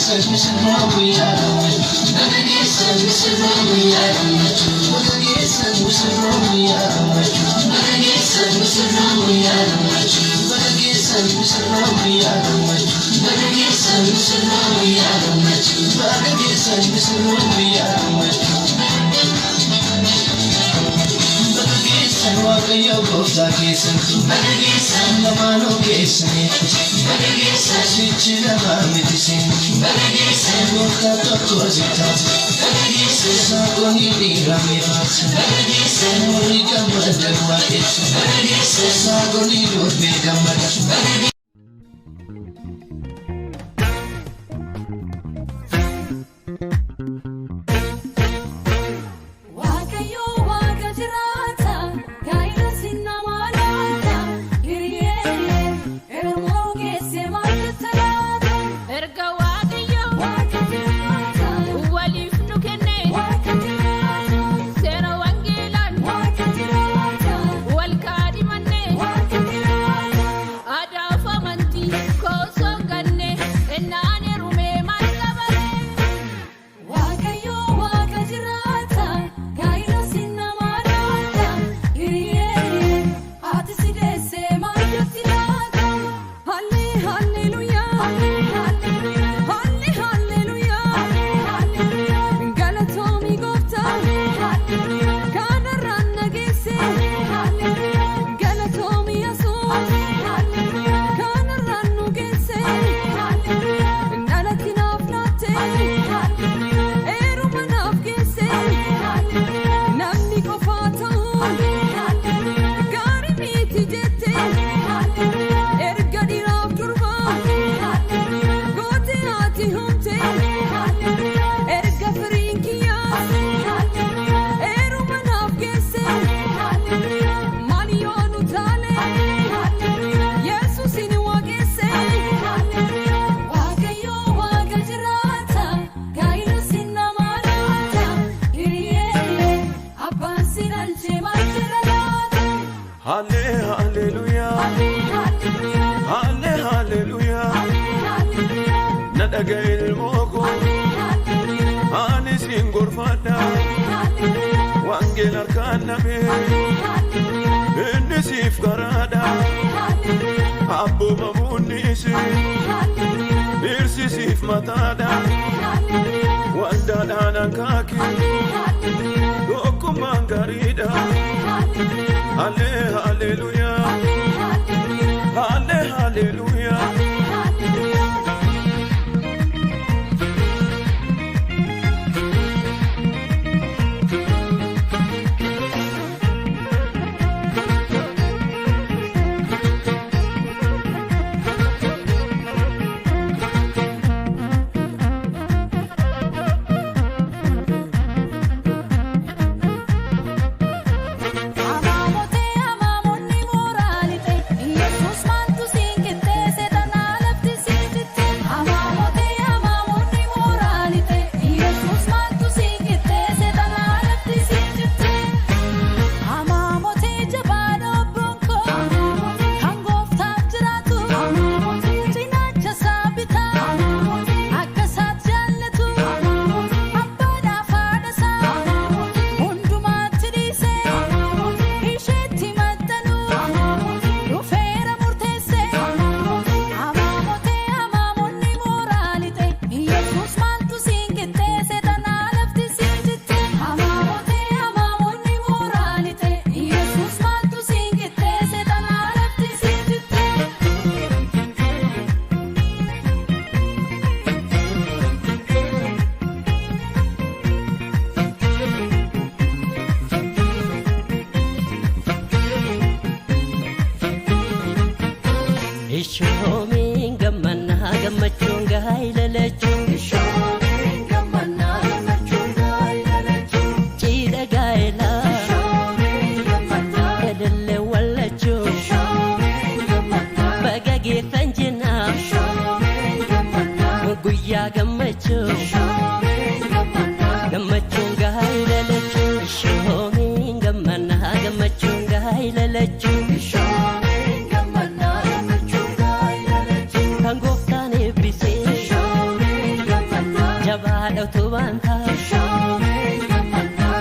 geessan misirroo guyyaa gammachuu. Baga geessan misirroo guyyaa gammachuu. Baga geessan misirroo guyyaa gammachuu. Baga geessan misirroo guyyaa gammachuu. Baga geessan misirroo guyyaa gammachuu. Baga geessan misirroo guyyaa gammachuu. Baga geessan misirroo guyyaa gammachuu. Baga geessan Waaqayyo gooftaa keessantu. Baga geessan lamaanuu keessanitti. Baga geessan sichi lamaa miti sin. Baga geessan gooftaa tokko si taate. Baga geessan saaqonii dhiiramee faarsa. Baga geessan warri gammadan waaqessu. Baga geessan saaqonii durbee gammada. Baga Waaqayyo waaqa jiraata, gaa'ela sinnamaa laata, hiriyeeree elmoo geesse maaltu laata? Erga Waaqayyo Waaqa jiraata, waliif nu kenne waaqa jiraata, seera wangeelaan waaqa jiraata, wal kaadhimanne waaqa jiraata. Aadaaf amantii koosoo ganne ennaan heerumee maal qabare. Waaqayyo waaqa jiraata, gaa'ela sinnamaa laata, hiriyeeree haati si deesse maaltu laata? Hallee halleluuyaa, hallee halleluuyaa, galatoomii gooftaa, kanarraan na geesse, galatoomii Yesuus, kanarraan nu geesse, dhalatti naaf laatte, heeruma naaf geesse, namni qofaa ta'uu gaarii miti jette, erga dhiiraaf durbaa gootee haati humte, erga firiin kiyyaa heeruma naaf geesse, maal yoo nu taale Yesuusin waaqesse. Waaqayyo waaqa jiraata, gaa'ela sinnamaa laata, hiriyeeree abbaan si dhalchee maal jira laata? Halle halleluuyaa, halle halleluuyaa, na dhaga'i ilmoo koo, ani siin gorfadha, wangeela harkaan dhabee, inni siif karaadha, abboomamuun dhirsi siif mataadha, waldaadhaan hankaaki, tokkummaan gaariidha. Halle halleluuyaa, halle halleluuyaa. Amaamotee amaamonni mooraalite, Yesuus maaltu siin qixxeesse tanaa lafti siin jitte. Amaamotee amaamonni mooraalite, Yesuus maaltu siin qixxeesse tanaa lafti siin jitte. Amaamotee jabaa dhoobboon koo kan gooftaaf jiraatu, cinaacha isaa bitaa akka isaatti jaallatu, abbaadhaaf haadha isaa hundumaatti dhiise, isheetti maxxanu dhufeera murteesse. Amaamotee amaamonni mooraalite, Yesuus maaltu siin qixxeesse tanaa lafti siin jitte. Amaamotee amaamonni mooraalite, Yesuus maaltu siin qixxeesse tanaa lafti siin jitte. Ishoomiin gammannaa gammachuun gaa'ila lachuu. Cidha gaa'ilaa elellee wallachuu. Baga geessan jennaa guyyaa gammachuu. Gammachuun gaa'ila lachuu. Ishoomiin gammannaa gammachuun gaa'ila lachuu. Kan gooftaan eebbisee. Jabaadha utubaan ta'a.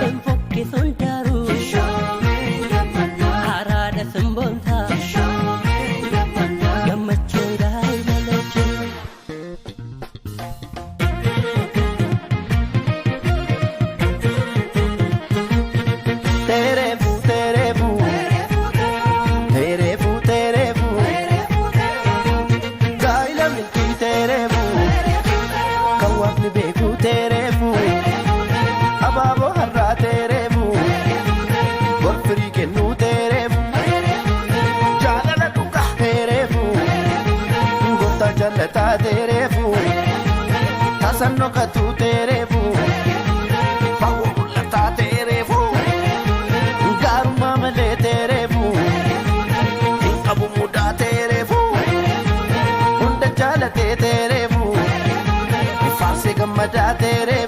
Hin fokkisuun daaruu. Haaraadha simboon ta'a. Gammachuun gaa'ela lachuu. Terefu, terefu, terefu, terefu, gaa'ela milkii terefu, kan waaqni beeku terefu, abaaboo har'aa terefu, gorfirii kennuu terefu, jaalala dhugaa terefu, gooftaa jallataa terefu, tasan dhokatu terefu, fawwa mul'ataa terefu. Gaarummaa malee teereefu hin qabu mudaa teereefu hunda jaalatee teereefu faarsee gammadaa teereefu.